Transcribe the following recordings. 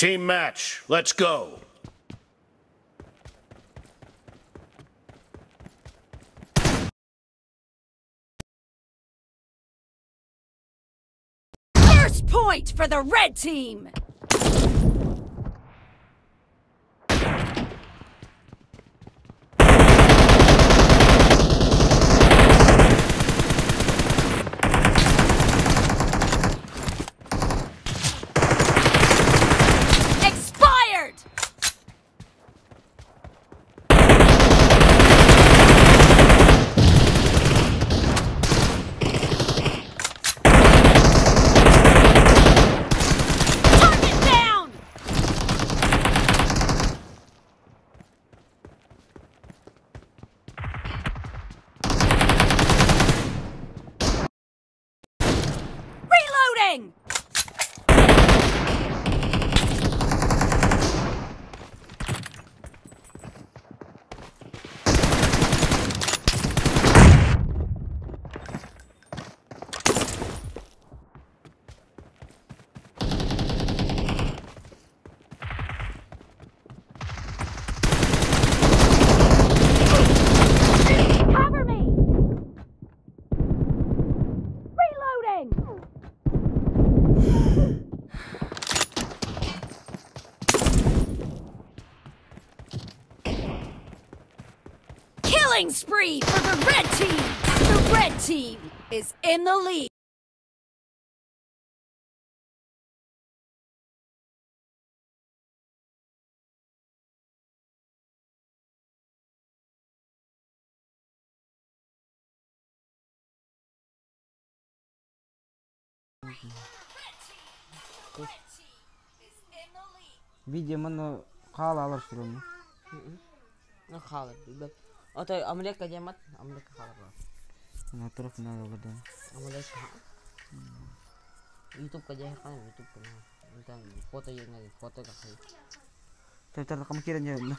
Team match, let's go. First point for the red team! Expired! Target down! Reloading! Cover me! Reloading! Killing spree for the red team! The red team is in the lead. Видео манна хаалалар суруну. Хаалар. Ото Америка диэмат, Америка хаалар. Натуров надо вода. Америка. Ютубка дьэ хаан Ютубка. Онтон фото йыҥа фото кахай. Тартар кам кирен я.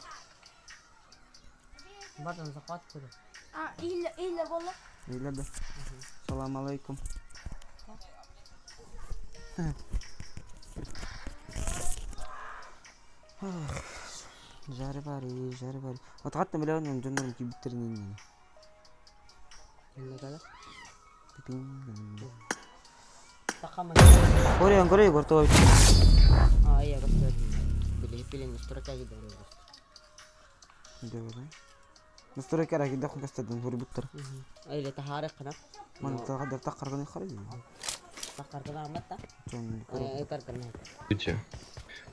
Бартан захват куру. А, Илля, Илля болла. Илля да. Салам алейкум. Жарбари, жарбари. Отғатты миллион жоннорум кийбиттерин. Инна кала. Пипин. Такама. Көрөйөн, көрөй, көртөй. А, я көстөр. Били пилин настройка киде. Дөрө. Настройка ра киде костадын хурбуттар. Айле тахары кана. Ман тагы тақыргын харый. Такаргана аматта. Жон. Ай каргана.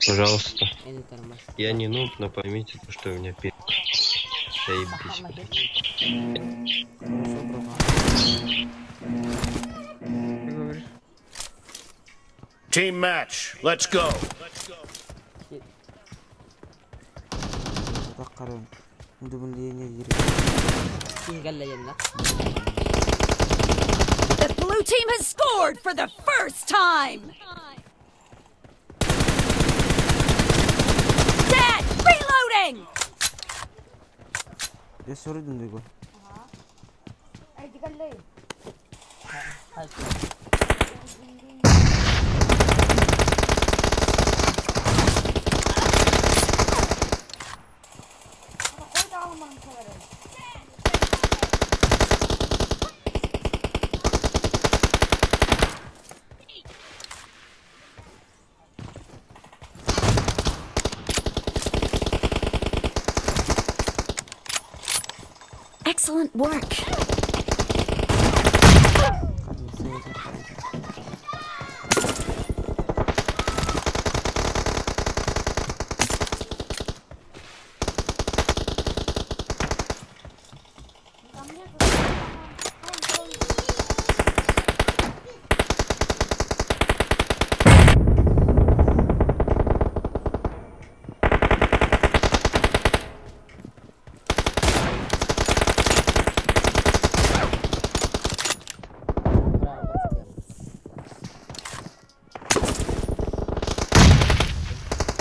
Пожалуйста. Эни тарма. Я не нуб, но поймите, то, что у меня пи***. Заебись, блядь. Хорошо, братан. Ты говоришь? Team match, let's go. Тақырын. Дүбүнлейне керек. Кигалла янна. The blue team has scored for the first time! Dead! Reloading! Я сорудун дего. Excellent work.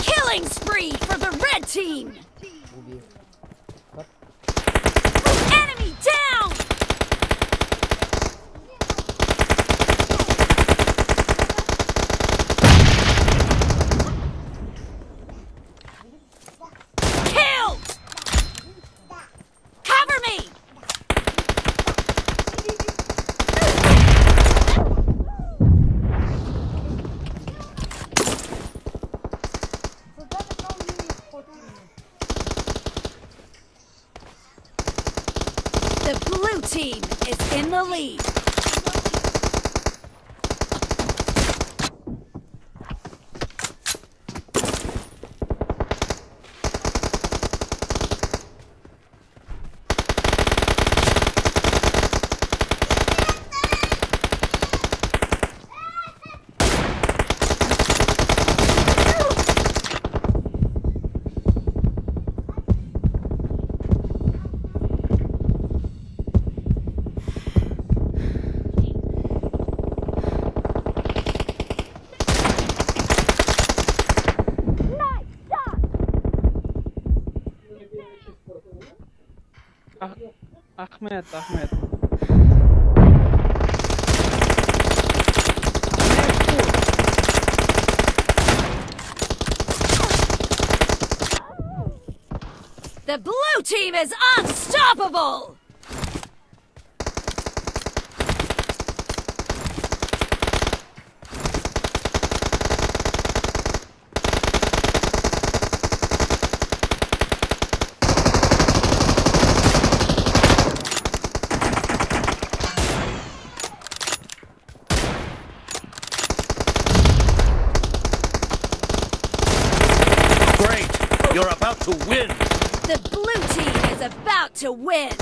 Killing spree for the red team! Убил. Enemy down! blue team is in the lead. Ахмед, Ахмед. The blue team is unstoppable! Great! You're about to win! The blue team is about to win!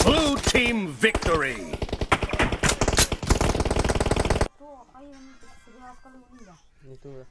Blue team victory! Не то.